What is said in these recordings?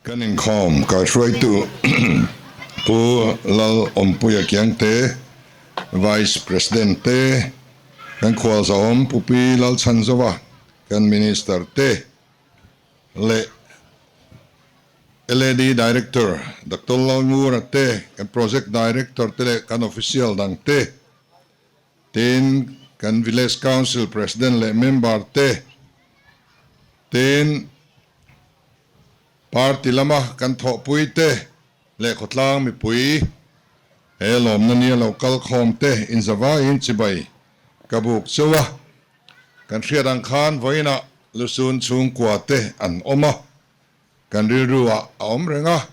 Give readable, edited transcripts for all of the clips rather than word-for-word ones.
Kan inkhawm kaihruaitu Pu Lal Awmpuia Kiangte, Vice President te, kan khualzawm Pu Pi Lalchhanzova, kan Minister te leh LAD Director Doctor Lalngura te, kan Project Director te leh kan Official dang te, tin kan Village Council President leh Member te, tin Party lama kan thawhpui te leh khawtlang mipui he lawmna nia lo kal khawm te inzavaiin chibai ka buk cheu a. Kan hriat ang khan vawiinah lusun chhungkua te an awm a, kan rilru ah a awm reng a,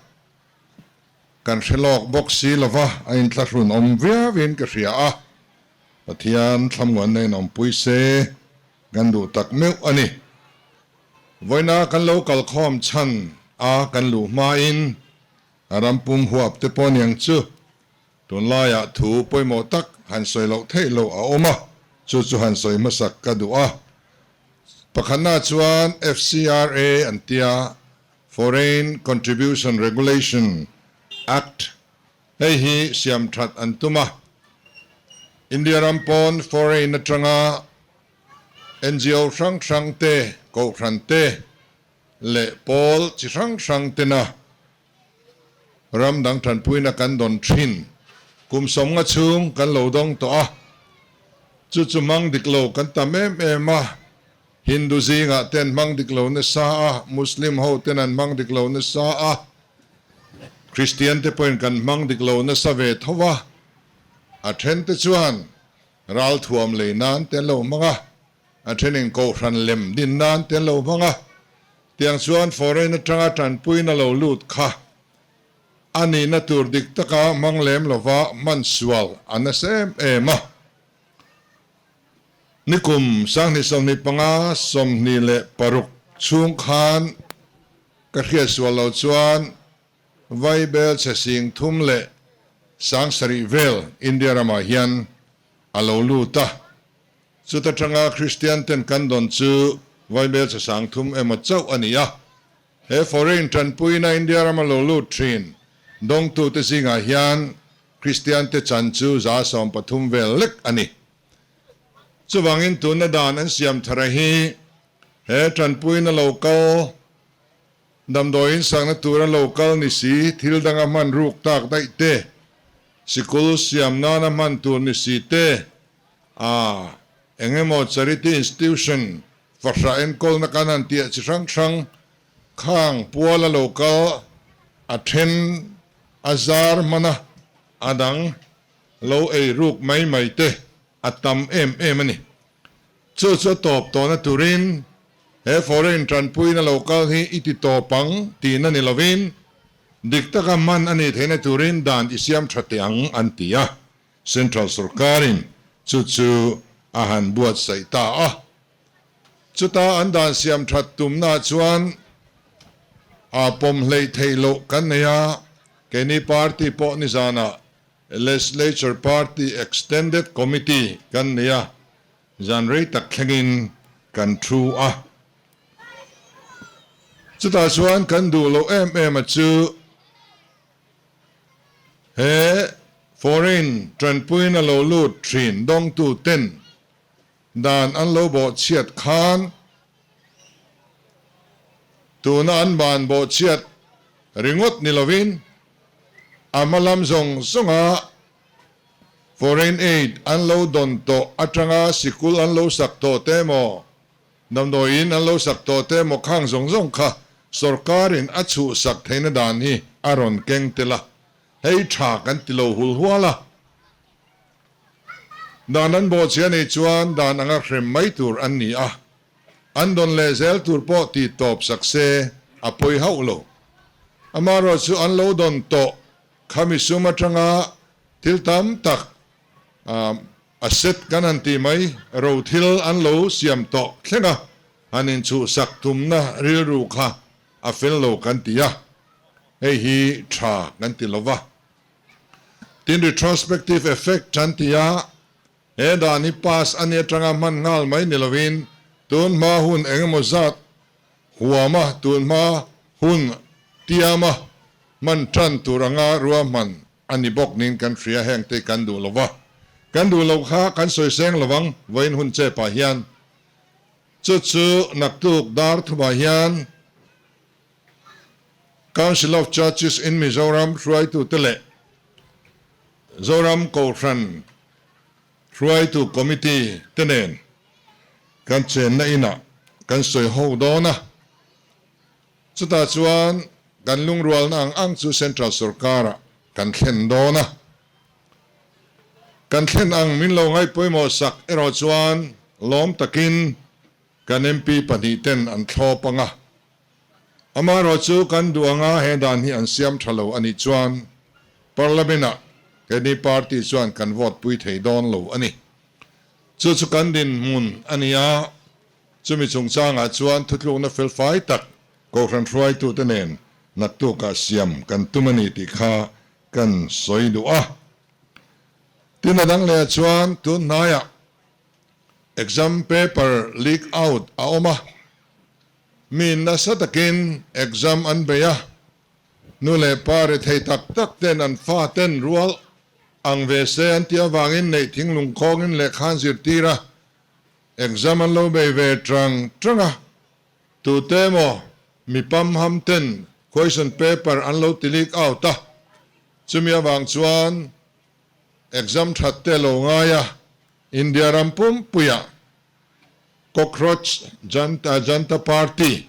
kan hre lawk bawk si lova a inthlahrun awm viauin ka hria a, Pathian thlamuanna in awmpui se kan duh tak meuh a ni. Vawiina kan lo kalkhawm chhan a kan luh hmain a ram pum huap te pawh niang chu tunlaiah thu pawimawh tak han sawi loh theih loh a awm a, chu chu han sawi hmasak ka duh a. Pakhatna chuan FCRA an tia, Foreign Contribution Regulation Act, hei hi siam that an tum a. India ram pawn foreign atanga NGO hrang hrang te, kohhran te leh pawl chi hrang hrang tena ram dang tanpuina kan dawn thin. Kum 50 chhung kan lo dawng tawh a, chu chu hmang dik lo kan tam em em a, Hindu zingah te an hmang dik lo nasa a, Muslim ho ten an hmang dik lo nasa a, Kristian te pawhin kan hmang dik lo nasa ve tho a, a then te chuan Ralthuam lei nan te an lo hmang a, a thenin kohhran lem din nan te an lo hmang a, tiang chuan foreign atanga tanpuina lo lut kha a nihna tur dik taka hmang lem lova hman sual a nasa em em a. Nikum 2025 26 chhung khan ka hriat sual lo chuan Vaibel chhe 37,000 vel India ramah hian a lo lut a. Chuta tanga Kristian ten kan dawn chu vaibel chhe 3000 emaw chauh a ni a. He foreign tanpuina India rama lo lut thin dawngtute zingah hian Kristian te chan chu 13% vel lek a ni. Chuvangin tuna dan an siam thar a hi he tanpuina lo kal Damdawiin sakna tura lo kal ni si, thil danga hman ruk tak daih te, sikul siam nana hman tur ni si te, a eng emaw charity institution fahrah enkawlna kan han tih chi hrang hrang khang puala lo kal a then a zar hman a, a dang lo ei ruk mai mai te a tam em em a ni. Chu chu a tawp tawhna turin he foreign tanpuina lo kal hi i ti tawp ang tihna ni lovin dik taka hman a nih theihna turin dan i siam tha teh ang an ti a, Central sorkarin chu chu a han buatsaih ta a. Chuta an dan siam that tumnaah chuan a pawm hleih theih loh kan nei a, keini party pawh nizanah Legislature Party Extended Committee kan nei a, zan rei tak thlengin kan thu a. Chutah chuan kan duh loh em em a chu he foreign tanpuina lo lut thin dawngtu ten dan an lo bawhchhiat khan tuna an ban bawhchhiat ringawt ni lovin a hma lam zawng zawnga foreign aid an lo dawn tawh atanga sikul an lo sak tawh te emaw, damdawiin an lo sak tawh te emaw khang zawng zawng kha sorkarin a chhuhsak theihna dan hi a rawn keng tel a, hei tha kan ti lo hul hual a. Dan an bawhchhia nei chuan dan anga hrem mai tur an ni a, An dawn leh zel tur pawh tih tawp sak se a pawi hauh lo. Amaherawh chu an lo dawn tawh khami sum atanga thil tam tak asset kan han tih mai ro thil an lo siam tawh thleng a, han inchhuhsak tumna rilru kha a fel lo kan ti a, hei hi tha kan ti lo va. Tin retrospective effect an ti a, He dan hi pass a ni atanga hman nghal mai ni lovin tun hma hun eng emaw zat huama tun hma hun tiama hman tan tur anga ruahman a ni bawk niin kan hria, heng te kan duh lo va, kan duh loh kha kan sawi seng lo ang vawiin hun che pah hian. Chu chu naktuk dar thumah hian Council of Churches in Mizoram hruaitute leh Zoram Kohhran hruaitu committee te nen kan chenna inah kan sawi ho dawn a. Chutah chuan kan lungrualna ang ang chu Central sorkarah kan thlen dawn a. Kan thlen ang min lo ngaihpawimawh sak erawh chuan lawm takin kan MP pahnihten an thlawp ang a. Amaherawh chu kan duh anga he dan hi an siam tha lo a nih chuan Parliament-ah keini party chuan kan vote pui thei dawn lo a ni. Chu chu kan dinhmun a ni a, chumi chungchangah chuan thutlukna felfai tak Kohhran hruaitute nen naktukah siam kan tum a ni tih kha kan sawi duh a. Tin a dang lehah chuan tun hnaiah exam paper leak out a awm a. Mi nasa takin exam an bei a, nu leh pa rethei tak tak ten an fa ten rual ang ve se an tih avangin neih thinglung khawngin lehkha an zirtir a, exam an lo bei ve tang tang a, tute emaw mi pamham ten question paper an lo ti leak out a, chumi avang chuan exam that te lo ngai a, India ram pumpuiah Cockroach Janta Janta Party,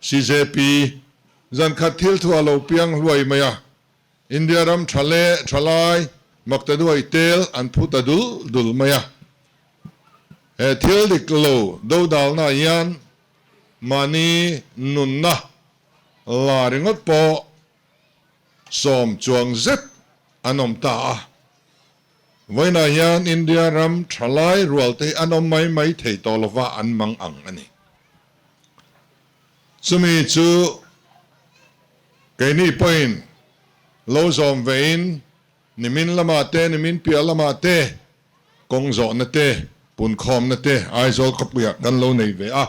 CJP, zankhat thil thu a lo piang hluai mai a, India ram tha leh thalai maktaduai tel an phu ta dul dul mai a. He thil dik lo dodalna hian mahni nunna la ringawt pawh sawm chuang zet an awm ta a. Vawiinah hian India ram thalai rualte hi an awm mai mai thei tawh lova an mang ang a ni. Chumi chu keini pawhin lo zawm vein nimin lamah te, nimin piah lamah te, kawng zawhna te, punkhawmna te Aizawl khawpuiah kan lo nei ve a.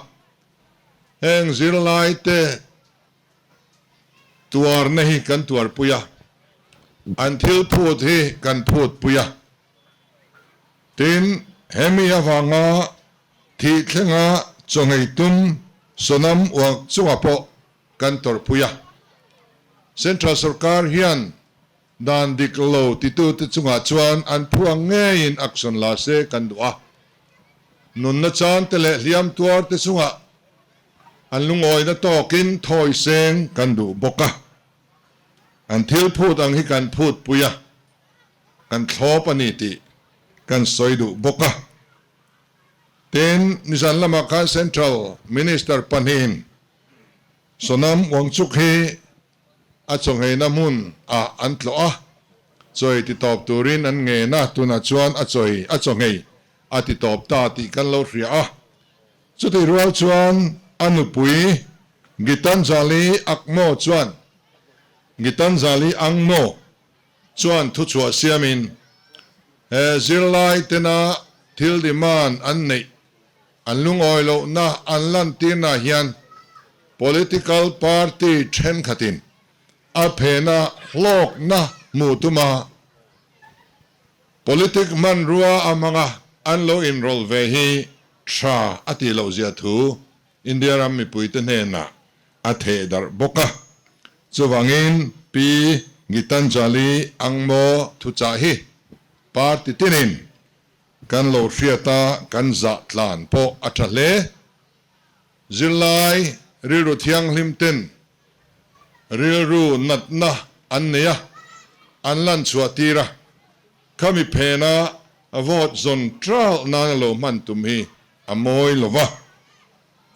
Heng zirlaite Tuarna hi kan tuarpui a, an thil phut hi kan phutpui a. Tin, hemi avanga thih thlenga chawnghei tum Sonam uak chungah pawh kan tawrhpui a. Central sorkar hian dan dik lo titute chungah chuan an phu ang ngeiin action la se kan duh a. Nunna chante leh hliam tuarte chungah An lungawina tawkin thawi seng kan duh bawk a, an thil phut ang hi kan phut pui a, kan thlawp a ni tih kan sawi duh bawk a. Tin, nizan lamah khan Central Minister pahnihin Sonam Wangchuk hi a chawngheina hmun ah an tlawh a, chawi ti tawp turin an ngen a, tunah chuan a chawi a chawnghei a ti tawp ta tih kan lo hria a. Chutih rual chuan a nupui Gitanjali Akmo chuan Gitanjali Angmo chuan thuchhuah siamin he zirlai tena thil demand an neih an lungawi lohna an lantirna hian political party thenkhatin a phena hlawkna hmuh tuma politic hmanrua a hmanga an lo inrawlh ve hi Tha a tih loh zia thu India ram mipuite hnenah a theh darh bawk a. Chuvangin Pi Gitanjali Angmo thuchah hi party tinin kan lo hriat a, kan zah tlan pawh a tha hle. Zirlai rilru thianghlim ten rilru natna an nei a, an lan chhuah tir a. Khami phena vote zawn ṭalh nana lo hman tum hi a mawi lo va.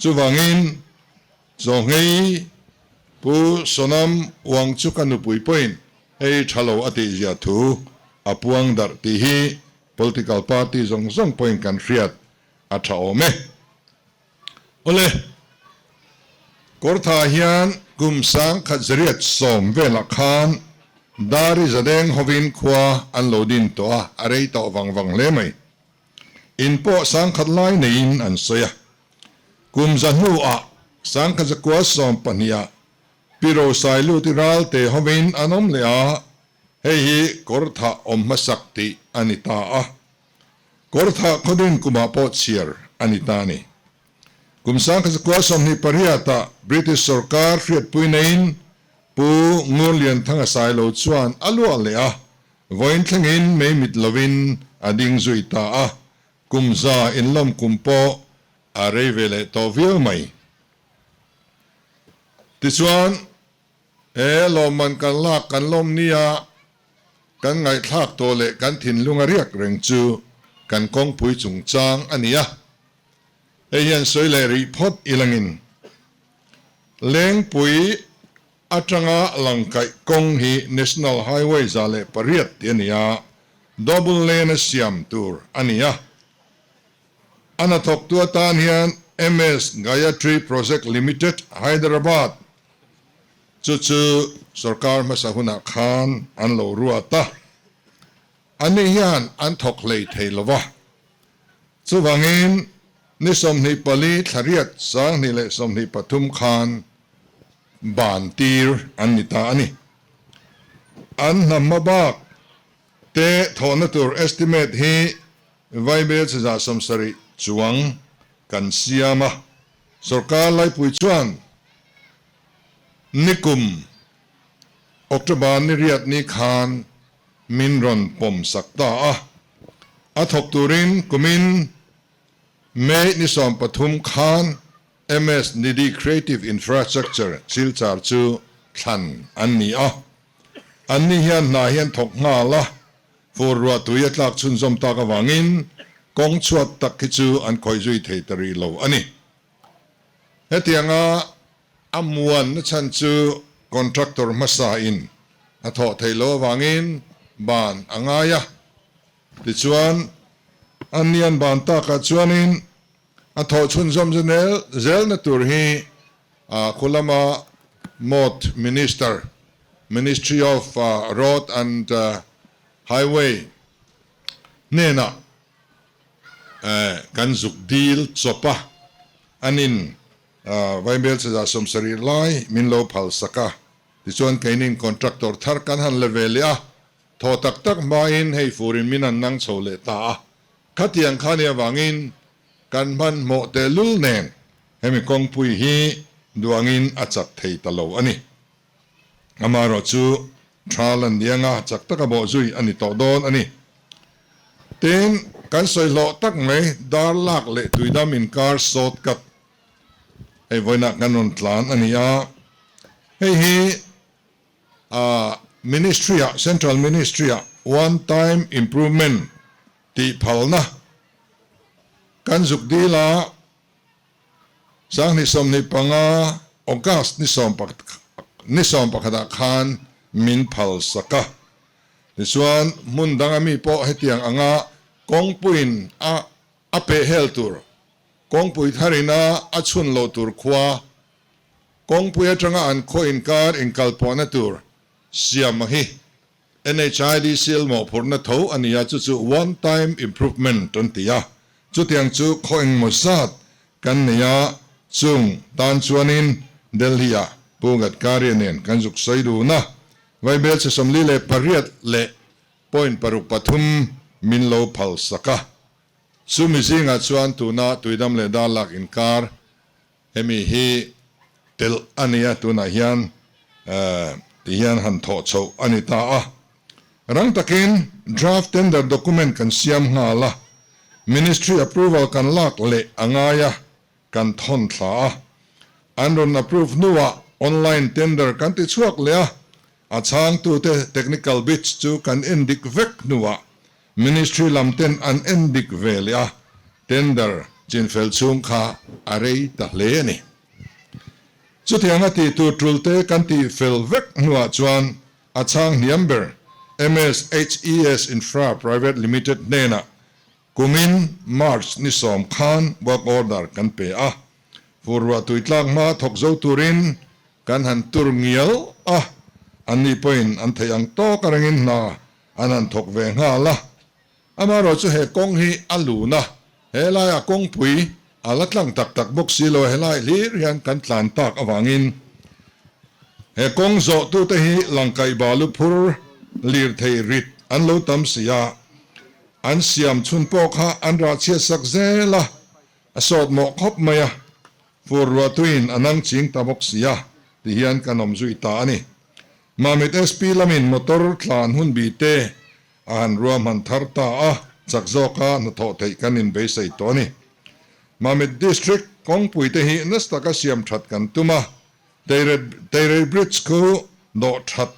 Chuvangin Chawnghei Pu Sonam Wangchuka nupui pawhin hei ṭha lo a tihzia thu a puang darh tih hi political party zawng zawng pawhin kan hriat a ṭha awm e. Awle, Kawrtha hian kum 1970 velah khan Dari Zadeng hovin khua an lo din tawh a, a rei tawh vang vang hle mai. In pawh 1000 lai neiin an sawi a. Kum za hnuah 1912 ah. Pi Rosailuti Ralte hovin an awm leh a, hei hi Kawrthah awm hmasak tih a ni ta a. Kawrthah khawdin kumah pawh chhiar a ni ta a ni. Kum 1928 ah British sorkar hriatpui neiin Pu Ngurlianthanga Sailo chuan a luah leh a, vawiin thlengin mei mit lovin a ding zui ta a, kum za inlawm kum pawh a rei ve leh tawh viau mai. Tichuan, he lawmman kan lak kan lawm nia kan ngaihthlak tawh leh kan thinlung a riak reng chu kan kawngpui chungchang a ni a. Hei hian sawi leh rih phawt ilangin Lengpui atanga Langkaih kawng hi National Highway 108 tih a ni a, double lane a siam tur a ni a. A hnathawktu atan hian MS Gayatri Project Limited, Hyderabad chu chu sorkar hmasa hunah khan an lo ruat a. Ani hian an thawk hlei thei lo va. Chuvangin, ni 24 thlariat 2023 khan ban tir an ni ta a ni. An hna hmabak te thawhna tur estimate hi Vaibel cheza 70 chuang kan siam a. Sorkar laipui chuan nikum October ni riat ni khan min rawn pawm sak ta a. A thawk turin kumin May ni 13 khan MS Nidhi Creative Infrastructure Silchar chu thlan an ni a. Anni hian hna hi an thawk nghal a, fur ruah tui a tlak chhunzawm tak avangin kawng chhuat tak hi chu an khawih zui thei ta rih lo a ni. Hetianga A muanna chhan chu contractor hmasa in a thawh theih loh avangin ban a ngai a. Tichuan, an ni an ban takah chuanin a thawh chhunzawm zelna tur hi khulama MOT Minister, Ministry of Road and Highway, hnenah kan zuk dil chawp a, an in Vaibel cheza 70 lai min lo phal sak a, tichuan keinin contractor thar kan han la ve leh a, thaw tak tak hmain hei furin min han nang chho leh ta a, khatiang kha nia vangin kan hmanhmawh tehlul nen hemi kawngpui hi duangin a chak thei ta lo a ni. Amaherawh chu tha lan nianga chak taka bawh zui a ni tawh dawn a ni. Tin, kan sawi hlawh tak mai dar lak leh tuidam inkar sawt kat hei vawiinah kan rawn tlan a ni a. Hei hi Ministry-ah, Central Ministry-ah One Time Improvement tih phalna kan zuk dil a. 2025 August ni ni 11ah khan min phal sak a. Tichuan, hmun danga mi pawh hetiang anga kawngpuiin a a peh hel tur, kawngpui tharin a a chhun loh tur khua, kawngpui atanga an khaw inkar inkalpawhna tur siam hi NHIDCL mawhphurhna tho a ni a, chu chu one time improvement an ti a. Chutiang chu khaw engmaw zat kan nei a, chung tan chuanin Delhi-ah Pu Gadkari-a nen kan zuk sawi dun a, Vaibel chhe 48 leh point paruk pathum min lo phal sak a. Chumi zingah chuan tuna Tuidam leh Darlak inkar Hemi hi telh a ni a, tunah hian ti hian han thawh chhoh a ni ta a. Rang takin draft tender document kan siam nghal a, Ministry approval kan lak leh a ngai a, kan thawn thla a. An rawn approve hnuah online tender kan ti chhuak leh a, a chhangtute technical bids chu kan endik vek hnuah Ministry lam ten an en dik ve leh a, tender chinfel chhung kha a rei ta hle a ni. Chutianga tih tur tul te kan tih fel vek hnuah chuan a chhang hniam ber MSHES Infra Private Limited hnenah kumin March ni 10 khan work order kan pe a, fur ruah tui tlak hma thawk zo turin kan han tur ngial a, anni pawhin an theih ang tawk a rengin hna An han thawk ve nghal a. Amaherawh chu he kawng hi a lun a, he laiah kawngpui a la tlang tak tak bawk si lo, helai hlir hian kan tlan tak avangin he He kawng zawhtute hi langkaih balu phur lirthei rit an lo tam si a, an siam chhun pawh kha an rah chhiat sak zel a, a sawt mawh khawp mai a, fur ruahtuiin a nang ching ta bawk si a, ti hian kan awm zui ta a ni. Mamit SP lamin motor tlan hun bi te a han ruahman thar ta a, chak zawka hnathawh theih kan inbeisei tawh a ni. Mamit District kawngpui te hi nasa taka siam that kan tum a, Teirei Bridge khu dawh that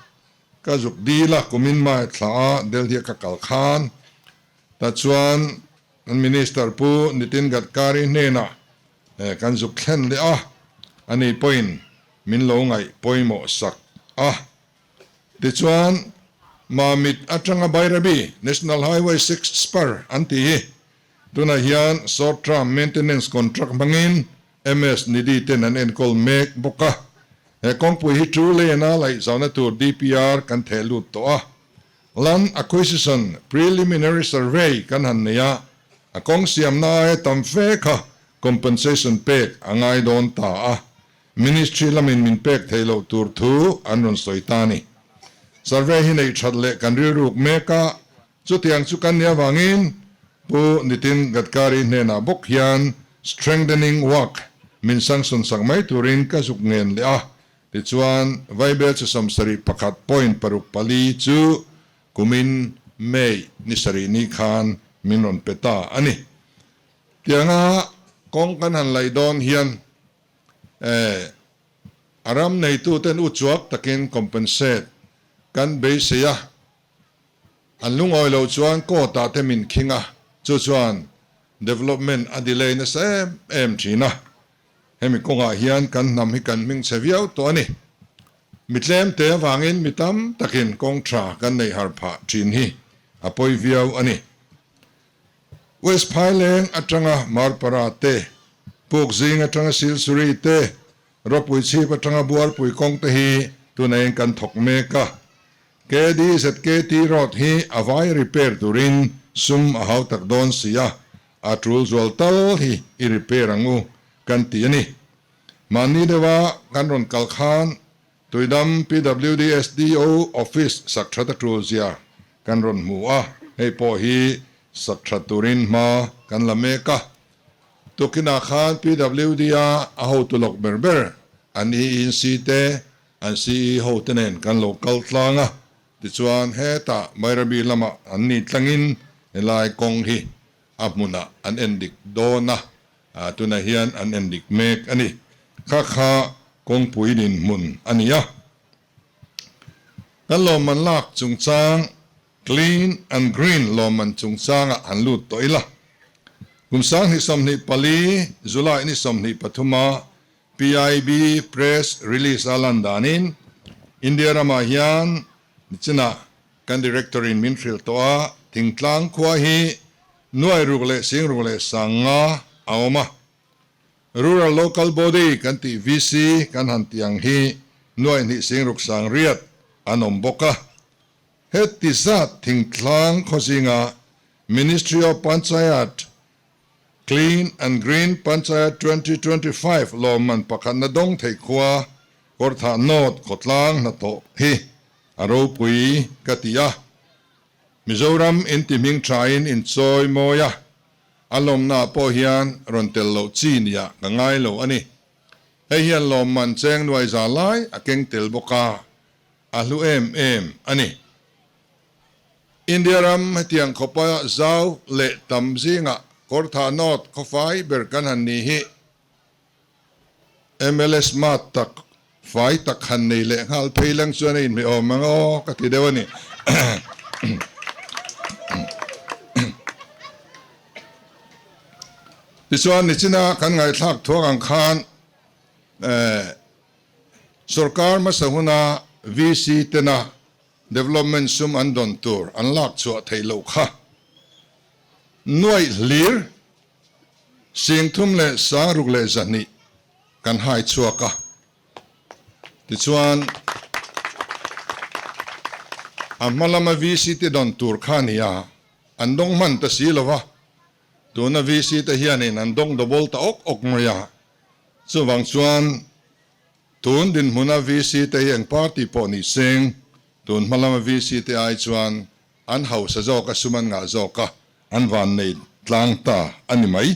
ka zuk dil a, kumin mai thla a Delhi a ka kal khan ta chuan kan Minister Pu Nitin Gadkari hnenah kan zuk thlen leh a, ani pawhin min lo ngaih pawimawh sak a. Tichuan Mamit atanga Bairabi National Highway 6 Spur an tih hi tunah hian short term maintenance contract hmangin MS Nidhi ten an enkawl mek bawk a, he kawngpui hi two lane a laih zauhna tur DPR kan theh lut tawh a. Land Acquisition Preliminary Survey kan han nei a, a kawng siamna aia tam fe kha compensation pek a ngai dawn ta a, Ministry lamin min pek theih loh tur thu an rawn sawi ta a ni. Survey hi neih that leh kan rilruk mek a, Chutiang chu kan nih avangin Pu Nitin Gadkari hnenah bawk hian strengthening work min sanction sak mai turin ka zuk ngen leh a, tichuan Vaibel chi 71 point 6 4 chu kumin May ni sarih ni khan min rawn pe ta a ni. Tianga kawng kan han laih dawn hian eh a ram neituten uchuak takin compensate kan beisei a. An lungawi lo chuan court ah te min khing a, chu chuan development a delay nasa em em thin a. Hemi kawngah hian kan hnam hi kan hming chhe viau tawh a ni. Mi tlem te avangin mi tam takin kawng tha kan neih har phah thin hi a pawi viau a ni. West Phaileng atanga Marpara te, Pukzing atanga Silsuri te, Ropui chhip atanga Buarpui kawng te hi tunaiin kan thawk mek a. KDZKT road hi a vai repair turin sum a hau tak dawn si a, a tul zual tal hi i repair ang u kan ti a ni. Mahni deuha kan rawn kal khan Tuidam PWD SDO office sak that a tul zia kan rawn hmu a, hei pawh hi sak that turin hma kan la mek a. Tukinah khan PWD a a hotu lawk ber ber an ENC te An CE ho te nen kan lo kal tlang a, tichuan hetah Bairabi lamah an ni tlangin helai kawng hi a hmunah an en dik dawn a, tunah hian an en dik mek a ni. Kha kha kawngpui dinhmun a ni a. Kan lawmman lak chungchang Clean and Green lawmman chungchangah han lut tawh ila. Kum 2024 July ni 23 a PIB Press Release a lan danin India ramah hian nichinah kan Director in min hrilh tawh a, thingtlang khua hi nuai ruk leh sing ruk leh sang nga a awm a. Rural Local Body kan tih VC kan han tih ang hi nuai hnih sing ruk sang riat an awm bawk a. Heti zat thingtlang khaw zinga Ministry of Panchayat Clean and Green Panchayat 2025 lawmman pakhatna dawng thei khua Kawrthah North khawtlang hnathawh hi a ropui ka ti a. Mizoram inti hming thain inchawi mawi a, a lawmnaah pawh hian rawn tel loh chi nia ka ngai lo a ni. Hei hian lawmman cheng nuai za lai a keng tel bawk a, a hlu em em a ni. India ram hetiang khawpa zau leh tam zingah Kawrthah North khawfai ber kan han ni hi mla smart tak, fai tak han nei leh nghal phei lang chuan a inhmeh awm ang aw ka ti deuh a ni. Tichuan nichina kan ngaihthlak thuak ang khan sorkar hmasa huna VC tena Development sum an dawn tur an lak chhuah theih loh kha nuaih hlir 36,200 kan hai chhuak a. Tichuan a hma lama VC te dawn tur kha a ni a, an dawng hman ta si lo va, tuna VC te hianin an dawng double ta awk awk mai a, chuvang chuan. Tun dinhmuna VC te hi eng party pawh ni seng, tun hma lama VC te ai chuan an hausa zawk a, sum an ngah zawk a, an vannei tlang ta a ni mai.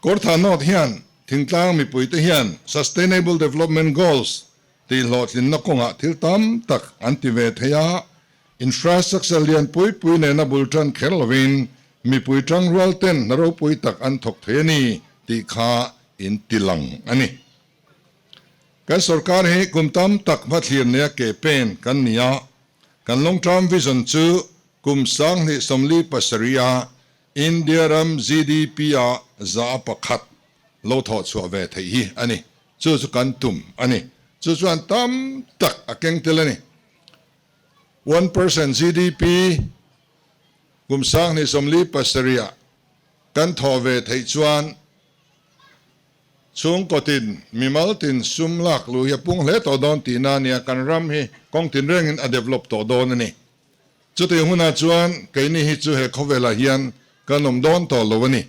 Kawrthah North hian thingtlang mipuite hian Sustainable Development Goals tih hlawhtlinna kawngah thil tam tak an ti ve thei a, infrastructure lian pui pui nena bul tan kher lovin mipui tangrual ten hna ropui tak an thawk thei a ni tih kha in ti lang a ni. Kan sorkar hi kum tam tak hmathlir neia ke pen kan ni a, kan long term vision chu kum 2047 a India ram GDP-a 1% lo thawh chhuah ve theih hi a ni. Chu chu kan tum a ni. Chu chuan tam tak a keng tel a ni. 1% GDP kum 2047-ah kan thawh ve theih chuan chhungkaw tin, mimal tin sum lak luh hi a pung hle tawh dawn tihna a nia. Kan ram hi kawng tinrengin a develop tawh dawn a ni. Chutih hunah chuan keini hi chu he khawvelah hian kan awm dawn tawh lo a ni.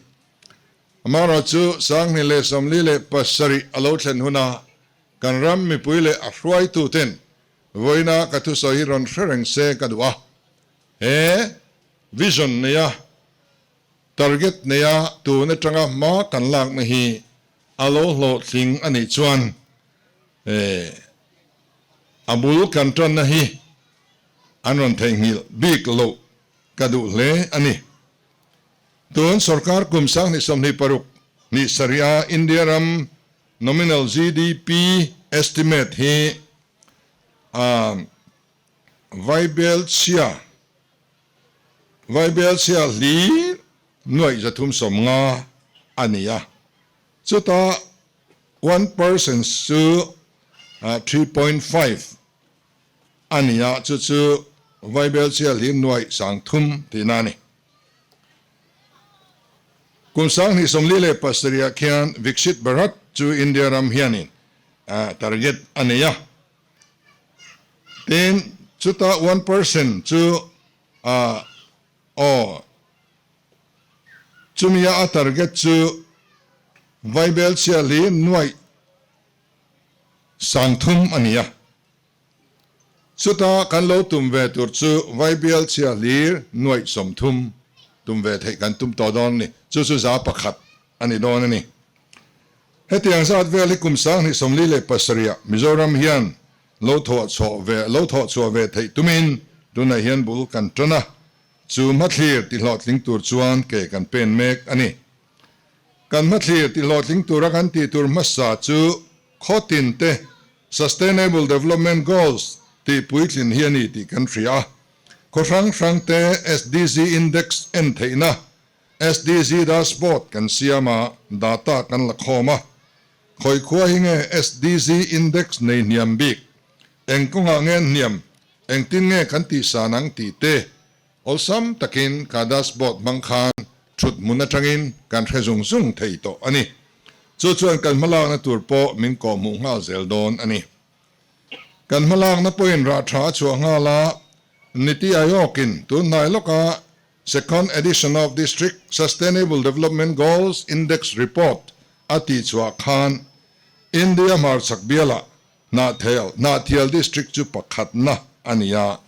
Amaherawhchu 2047 a lo thlen huna kan ram mipui leh a hruaituten vawiina ka thusawi hi rawn hre reng se ka duh a. He vision neia target neia tun atanga hma kan lakna hi a lo hlawhtling a nih chuan a bul kan tanna hi an rawn theihnghilh bik loh ka duh hle a ni. Tun sorkar kum 2026 ni sarih a India ram nominal GDP estimate hi a Vaibelchhia Vaibelchhia hlir nuaih 350 a ni a, chutah 1% chu 3.5 a ni a, chu chu Vaibelchhia hlir nuaih 3000 tihna a ni. Kum 2047 ah khian Viksit Bharat chu India ram hianin target a nei a, tin chuta 1% chu aw chumia a target chu Vaibelchhia hlir nuaih 3000 a ni a. Chuta kan lo tum ve tur chu Vaibelchhia hlir nuaih 30 tum ve theih kan tum tawh dawn a ni. Chu chu 1% a ni dawn a ni. Hetiang zat vel hi kum 2047 ah Mizoram hian lo thawh chhuah ve lo thawh chhuah ve theih tumin tunah hian bul kan tan a, chu hmathlir tihlawhtling tur chuan ke kan pen mek a ni. Kan hmathlir tihlawhtling tura kan tih tur hmasa chu khaw tin te Sustainable Development Goals tih puitlin hi a ni tih kan hria a. Khaw hrang hrang te SDG Index en theihna SDG dashboard kan siam a, data kan la khawm a. Khawi khua hi nge SDG index nei hniam bik? Eng kawngah nge an hniam? Engtin nge kan tihsan ang tih te awlsam takin ka dashboard hmang khan thut hmun atangin kan hre zung zung thei tawh a ni. Chu chuan kan hmalakna tur pawh min kawhhmuh nghal zel dawn a ni. Kan hmalakna pawhin rah tha a chhuah nghal a, Niti Aayog-in tun hnai lawka Second Edition of District Sustainable Development Goals Index Report a tihchhuah khan India hmarchhak bialah Hnahthial Hnahthial District chu pakhatna a ni a,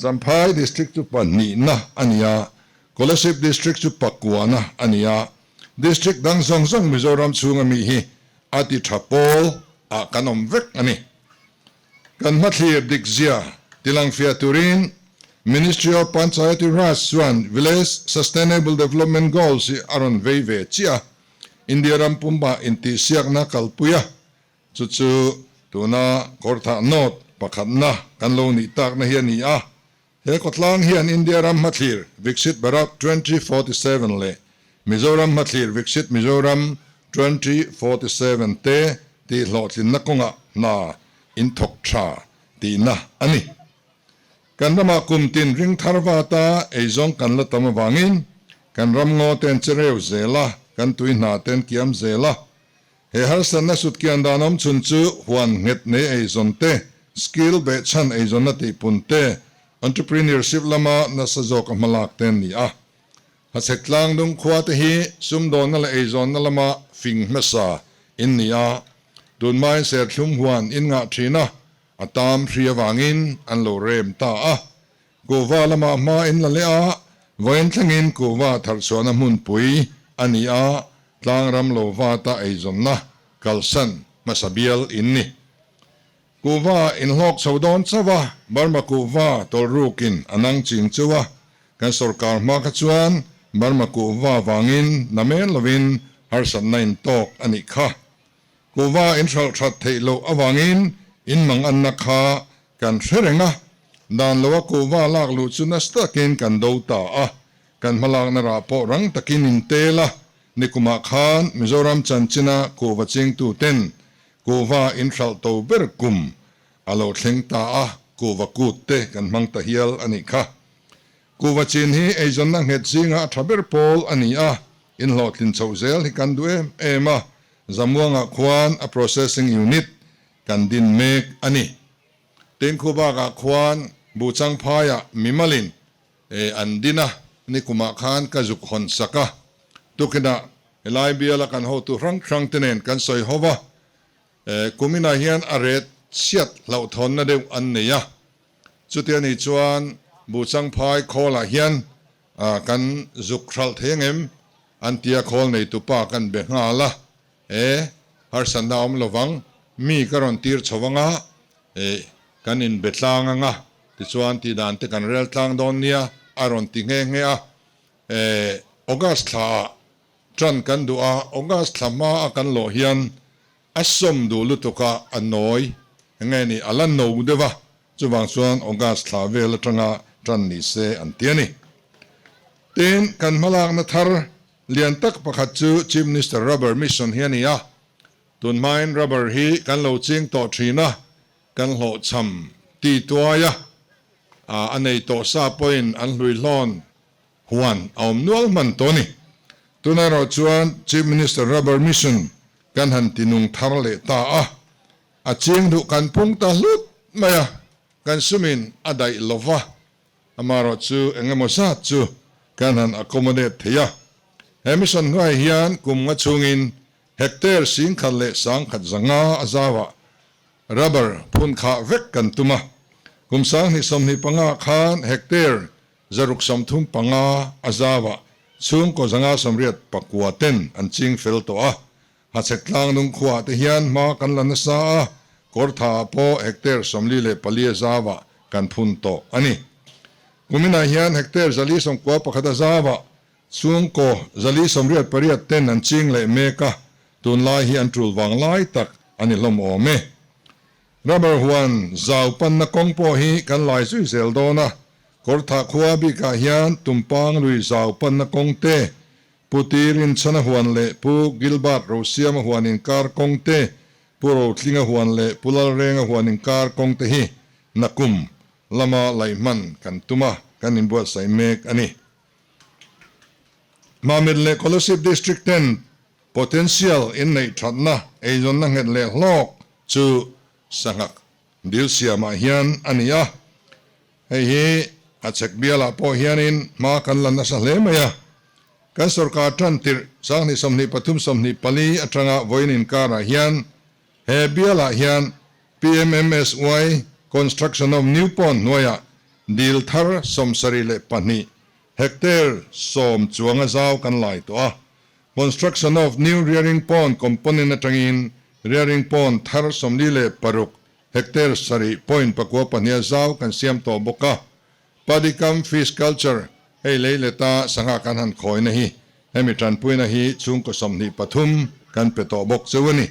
Champhai District chu pahnihna a ni a, Kolasib District chu pakuana a ni a, District dang zawng zawng Mizoram chhunga mi hi a ti tha pawl ah kan awm vek a ni. Kan hmathlir dikzia tilangfiah turin Ministry of Panchayati Raj chuan Village Sustainable Development Goals hi a rawn vei ve chiah a, India ram pumah intihsiakna kalpui a, chu chu tuna Kawrthah North pakhatna kan lo nih takna hi a ni a. He khawtlang hian India ram hmathlir Viksit Bharat 2047 leh Mizoram hmathlir Viksit Mizoram 2047 te tih hlawhtlinna kawngah hna in thawk tha tihna a ni. Kan ramah kum tin ring thar vata eizawng kan la tam avangin kan ram ngaw ten che reu zel a, kan tui hna ten kiam zel a. He harsatna sutkian dan awm chhun chu huan nghet nei eizawn te, skill behchhan eizawnna tihpun te, entrepreneurship lama nasa zawka hmalak te an ni a. Hachhek tlangdung khua te hi sumdawnna leh eizawnna lama fing hmasa in ni a. Tunhmain serthlum huan in ngah thin a, a tam hri avangin an lo rem ta a. Kuhva lamah hma in la leh a, vawiin thlengin kuhva tharchhuahna hmunpui a ni a, tlangram lo vata eizawnna kalsan hmasa bial in ni. Kuhva inhlawk chho dawn chauh a, Burma kuhva tawlhrukin a nang ching cheu a, kan sorkar hma kha chuan Burma kuhva vangin namen lovin harsatna intawk a nih kha. Kuhva inhralh that theih loh avangin inmanganna kha kan hre reng a, dan loa kuhva lak luh chu nasa takin kan do ta a, kan hmalakna rah pawh rang takin intel a, nikumah khan Mizoram chanchina kuhva chingtuten Kuhva inhralh to ber kum a lo thleng ta a, kuhva kut te kan hmang ta hial a nih kha. Kuhva chin hi eizawnna nghet zinga a tha ber pawl a ni a, inhlawhtlin chhoh zel hi kan duh em em a, Zamuangah khuan a processing unit kan din mek a ni. Tin khu bakah khuan Buhchangphaiah mimalin an din a, nikumah khan ka zuk hawn sak a, tukinah helai biala kan hotu hrang hrang te nen kan sawi ho va, kuminah hian a ret chhiat hlauhthawnna deuh an nei a, chuti a nih chuan Buhchangphai khawlah hian kan zuk hralh thei angem an tia khawl neitupa kan be nghal a, E, harsatna awm lovang, mi ka rawn tir chho anga, e, kan inbe tlang anga, tichuan tih dan te kan rel tlang dawn nia, a rawn ti nghe nghe a. E, August thla ah ṭan kan duh a, August thla hma a kan lawh hian a sawm duh lutuk a, a nawi, enge ni, a la no deuh a, chuvang chuan August thla vel aṭanga ṭan ni se an ti a ni. Tin, kan hmalakna thar Lian tak pakhat chu Chief Minister Rubber Mission hi a ni a, tun hmain rubber hi kan lo ching tawh thin a, kan hlawhchham ti tuai a, a nei tawh sa pawhin an hluihlawn huan a awm nual hman tawh a ni. Tunah erawh chuan Chief Minister Rubber Mission kan han ti nung thar leh ta a, a ching duh kan pung ta hlut mai a, kan sumin a daih lova. Amaherawh chu eng emaw zat chu kan han accommodate thei a. He mission hnuaiah hian kum nga chhungin hectare 10,000 leh 1100 a zauah rubber phun khah vek kan tum a. Kum 2025 khan hectare 635 a zauah chhungkaw 589 ten an ching fel tawh a. Hachhek tlang nung khuaah te hian hma kan la nasa a, Kawrthaah pawh hectare 44 a zauah kan phun tawh a ni. Kuminah hian hectare 491 a zauah chhungkaw 488 ten an ching leh mek a, tunlai hi an tul vang lai tak a ni hlawm awm e. Rubber huan zau panna kawng pawh hi kan lai zui zel dawn a, Kawrthah khua bikah hian Tumpang lui zau panna kawng te, Pu Tirinchhana huan leh Pu Gilbert Rosiama huan inkar kawng te, Pu Rotlinga huan leh Pu Lalrenga huan inkar kawng te hi nakum lama laihman kan tum a, kan inbuatsaih mek a ni. Mamit leh Kolasib District ten potential inneih thatna, eizawnna nghet leh hlawk chu sanghak dil siamah hian a ni a. Hei hi a chhek bialah pawh hianin hma kan la nasa hle mai a. Kan sorkar tan tirh 2023 24 atanga vawiin inkarah hian he bialah hian PMMSY Construction of New Pond hnuaiah dil thar 72 hectare 10 chuanga zau kan lai tawh a. Construction of New Rearing Pond component atangin rearing pond thar 46 Hectare sarih point pakua pahniha zau kan siam tawh bawk a, Padikam Fish Culture hei lei leta sangha kan han khawina hi hemi tanpuina hi chhungkaw 23 kan pe tawh bawk cheu a ni.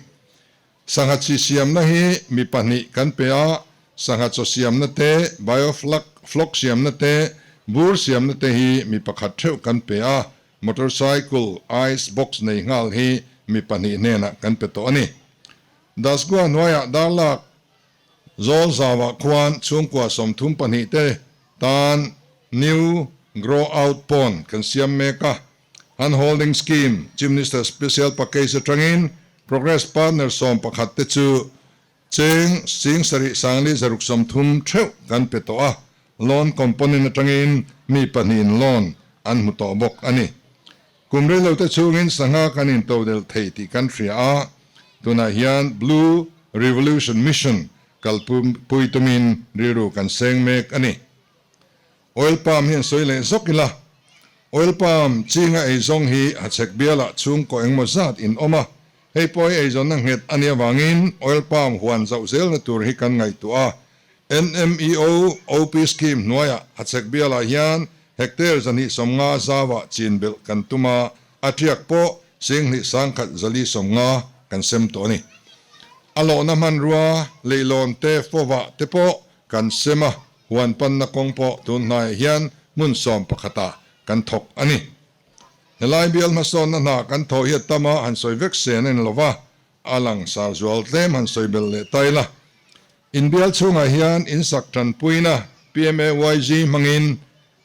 Sangha chi siamna hi mi pahnih kan pe a, sangha chaw siamna te, biofloc floc siamna te, bur siamna te hi mi pakhat theuh kan pe a, motorcycle ice box nei nghal hi mi pahnih hnenah kan pe tawh a ni. Dasgua hnuaiah darlak zawl zauah khuan chhungkua 32 te tan New Grow Out Pond kan siam mek a. Hand Holding Scheme, Chief Minister Special Package atangin Progress Partner 11 te chu cheng 7630 theuh kan pe tawh a. Loan component atangin mi pahnihin loan an hmu tawh bawk a ni. Kum rei lo te chhungin sangha kan intodelh thei tih kan hria a. Tunah hian Blue Revolution Mission kalpui tumin rilru kan seng mek a ni. Oil palm hi an sawi leh zawk ila, oil palm chinga eizawng hi hachhek bialah chhungkaw engmaw zat in awm a, hei pawh hi eizawnna nghet a nih avangin oil palm huan zauh zelna tur hi kan ngaihtuah a. NMEO OP scheme hnuaiah hachhek bialah hian hectare 250 zauah chin belh kan tum a, a tiak pawh singhnih sangkhat 450 kan sem tawh a ni. A lawhna hmanrua leihlawn te fawvah te pawh kan sem a. Huan panna kawng pawh tun hnaiah hian hmun sawm pakhatah kan thawk a ni. Helai bial hmasawnna hna kan thawh hi a tam a, han sawi vek sen a ni lo va, a lang sar zual tlem han sawi belh leh ta ila. Inbial chhungah hian insak tanpuina PMAYG hmangin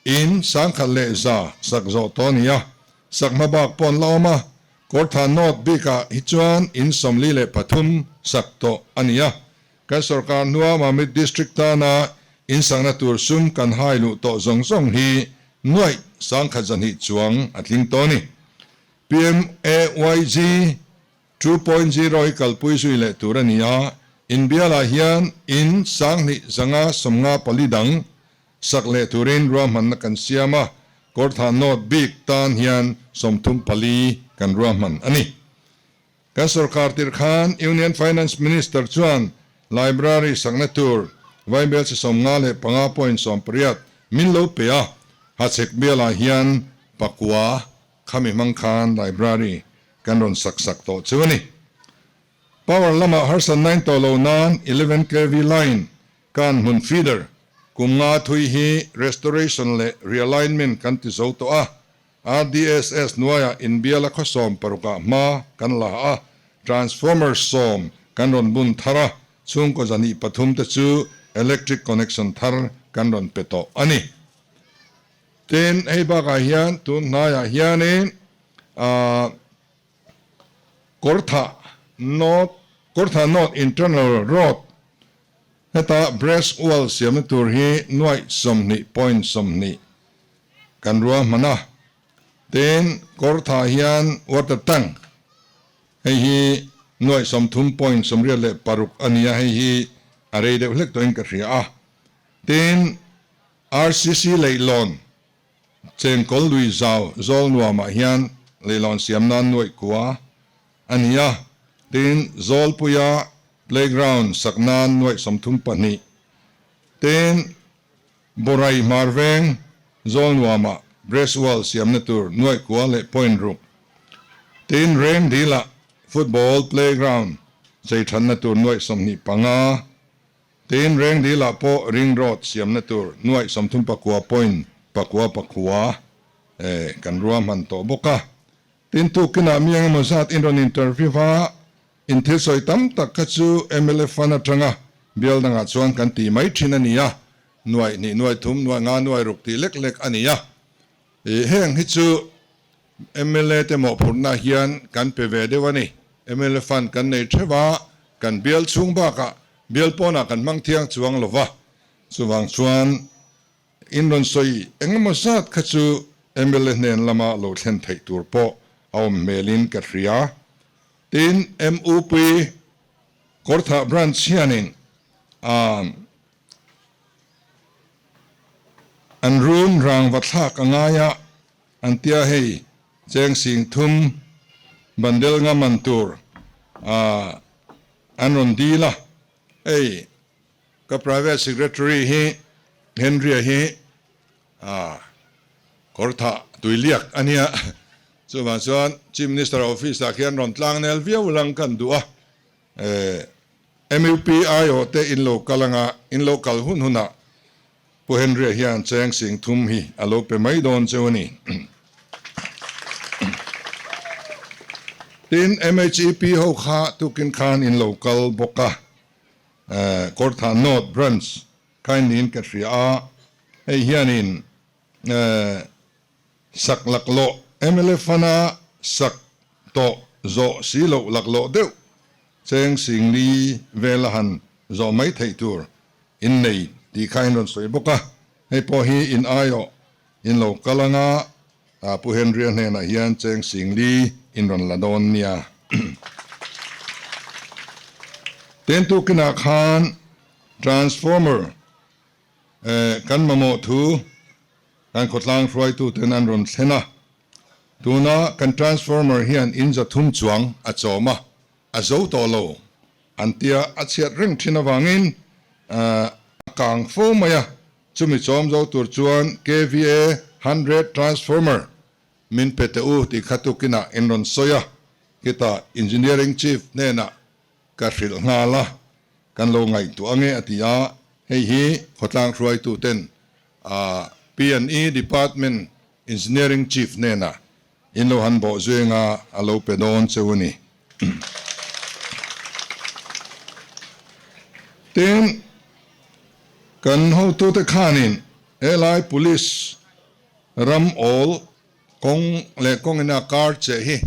in 1100 sak zawh tawh a ni a, sak hma bak pawh an la awm a, Kawrthah North bikah hi chuan in 43 sak tawh a ni a. Kan sorkar hnua Mamit District tana insakna tur sum kan hai luh tawh zawng zawng hi nuaih 1200 chuang a tling tawh a ni. PMAYG 2.0 hi kalpui zui leh tur a ni a, inbialah hian in 2554 dang sak leh turin ruahmanna kan siam a, Kawrthah North bik tan hian 34 kan ruahman a ni. Kan sorkar tirh khan Union Finance Minister chuan Library sakna tur vaibelchhe 55.18 min lo pe a, Hachhek bialah hian pakua khami hmang khan Library kan rawn sak sak tawh chu a ni. Power lamah harsatna in tawh lo nan 11 kv line kan hmun feeder kum nga thui hi restoration leh realignment kan ti zo tawh a, RDSS hnuaiah inbiala khaw 16ah hma kan la a, transformer sawm kan rawn bun thar a, chhungkaw 203 te chu electric connection thar kan rawn pe tawh a ni. Tin, hei bakah hian tun hnaiah hianin ahh Kawrthah North, Kawrthah North Internal Road heta breast wall siamna tur hi nuaih 20.20 Kan ruahman a, tin Kawrthah hian water tank hei hi nuaih 30.86 a ni a, hei hi a rei deuh hlek tawhin ka hria a. Tin RCC leihlawn chengkawl lui zau zawl nuamah hian leihlawn siam nan nuaih kua a ni a, tin Zawlpuia playground sak nan nuaih 32, tin Borai hmar veng zawl nuamah breast wall siamna tur nuaih kua leh point ruk. Tin reng dilah football playground chei thatna tur nuaih 25. Tin reng dilah pawh ring road siamna tur nuaih 39 point pakua pakua kan ruahman tawh bawk a. Tin tukinah mi engemaw zat in rawn interview a, In thil sawi tam tak kha chu mla fund atanga bial dangah chuan kan ti mai thin a ni a, nuaih hnih nuaih thum nuaih nga nuaih ruk tih lek lek a ni a. Ih heng hi chu mla te mawhphurhna hian kan pe ve deuh a ni. Mla fund kan nei theuh a, kan bial chhung bakah bial pawnah kan hmang thiang chuang lo va, chuvang chuan In rawn sawi engemaw zat kha chu mla hnen lama lo thlen theih tur pawh a awm hmelin ka hria. Tin, MUP Kawrthah Branch hianin an run rangva thlak a ngai a, an tia hei cheng sing thum bandel nga man tur an rawn dil a, hei Ka private secretary hi Henry-a hi kawrthah tuiliak a nia. Chuvang chuan Chief Minister office ah khian rawn tlang nel viau lang kan duh a. MUP aiawh te in lo kal anga in lo kal hun hunah Pu Henry-a hian cheng sing thum hi a lo pe mai dawn cheu a ni. Tin, MHEP ho kha tukin khan in lo kal bawk a. Kawrthah North Branch khain niin ka hria a, hei hianin sak laklawh mla fund-a sak tawh zawh si loh laklawh deuh cheng singli vela han zawh mai theih tur in nei tih kha in rawn sawi bawk a, hei pawh hi in aiawh in lo kal anga Pu Henry-a hnenah hian cheng singli in rawn la dawn nia. Tin tukinah khan transformer kan mamawh thu kan khawtlang hruaituten an rawn thlen a. Tuna kan transformer hian in 300 chuang a chawm a, a zo tawh lo an tia a chhiat reng thin avangin a kang fo mai a. Chumi chawm zo tur chuan KVA 100 transformer min pe teh u tih kha tukinah in rawn sawi a, khitah Engineering Chief hnenah ka hrilh nghal a, kan lo ngaihtuah ange a ti a, hei hi khawtlang hruaituten P&E Department Engineering Chief hnenah in lo han bawh zeng a, a lo pe dawn cheu a ni. Tin, kan hotute khanin helai Police ram awl kawng leh kawngin a kar che hi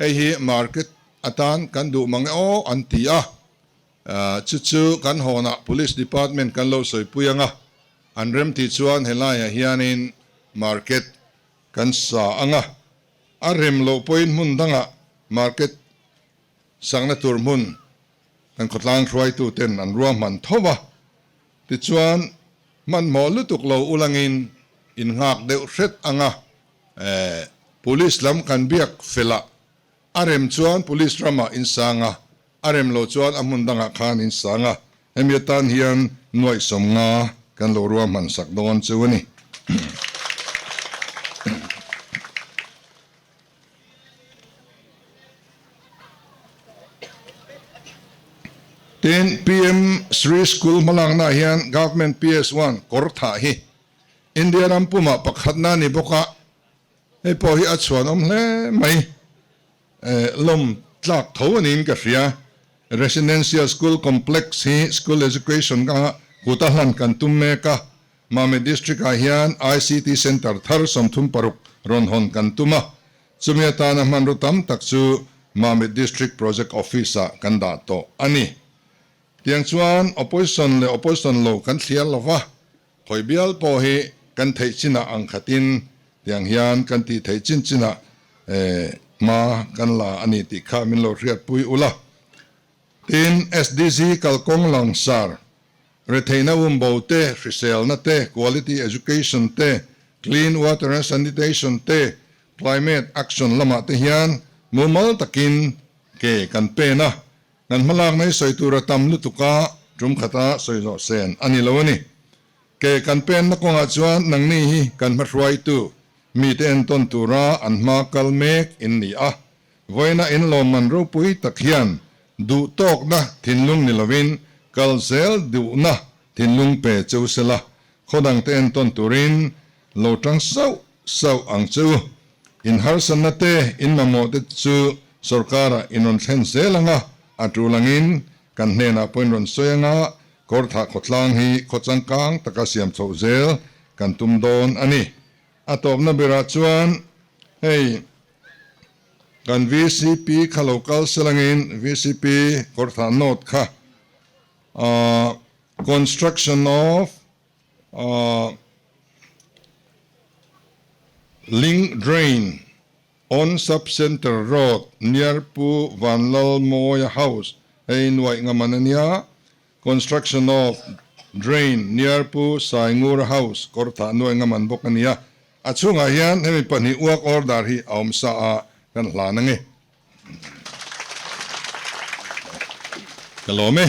hei hi market atan kan duh mang e aw an ti a, chu chu kan hawnah Police Department kan lo sawipui ang a, an remtih chuan helaiah hianin market kan sa ang a, a rem loh pawhin hmun dangah market sakna tur hmun kan khawtlang hruaituten an ruahman tho a, tichuan hmanhmawh lutuk lo ulangin in nghak deuh hret ang a, Police lam kan biak fel a, a rem chuan Police ramah in sang a, a rem loh chuan a hmun dangah khan in sang a, hemi atan hian 50,000 kan lo ruahman sak dawn chu a ni. Tin, PM Shri School hmalaknaah hian Government PS one kawr thah hi India ram pumah pakhatna a ni bawk a, hei pawh hi a chhuanawm hle mai. Lawm tlak tho a niin ka hria. Residential School Complex hi School Education ka kuta hlan kan tum mek a, Mamit District-ah hian ICT Centre thar 36 rawn hawn kan tum a, chumi atana hmanraw tam tak chu Mamit District Project Office-ah kan dah tawh a ni. Tiang chuan Opposition leh Opposition lo kan thliar lo va, khawi bial pawh hi kan theih chinah ang khatin tiang hian kan tih theih chin chinah hma kan la a ni tih kha min lo hriatpui ula. Tin, SDG kalkawng langsar Retheihna umbo te, hriselna te, quality education te, clean water and sanitation te, climate action lamah te hian mumal takin ke kan pen a, kan hmalakna hi sawi tur a tam lutuk a, tum khata sawi zawh sen a ni lo a ni. Ke kan penna kawngah chuan nangni hi kan hmahruaitu mite entawn tura an hma kal mek in ni a, Vawiina inlawmman ropui tak hian duhtawkna thinlung ni lovin kal zel duhna thinlung pe cheu sela, khaw dangte entawn turin lo tang sauh sauh ang che u. In harsatna te, in mamawh te chu sorkarah in rawn thlen zel ang a, a tul angin kan hnenah pawh in rawn sawi ang a, Kawrthah khawtlang hi khaw changkang taka siam chhoh zel kan tum dawn a ni. A tawpna berah chuan hei kan vcp kha lo kal selangin vcp Kawrthah North kha construction of link drain on sub centre road near Pu Vanlalmawia house hei nuaih ngaman a nia. Construction of Drain near Pu Saingura House, Kawrthah nuai ngaman bawk a ni a. A chhungah hian hemi pahnih work order hi a awm sa a, kan hlan ange. Ka lawm e.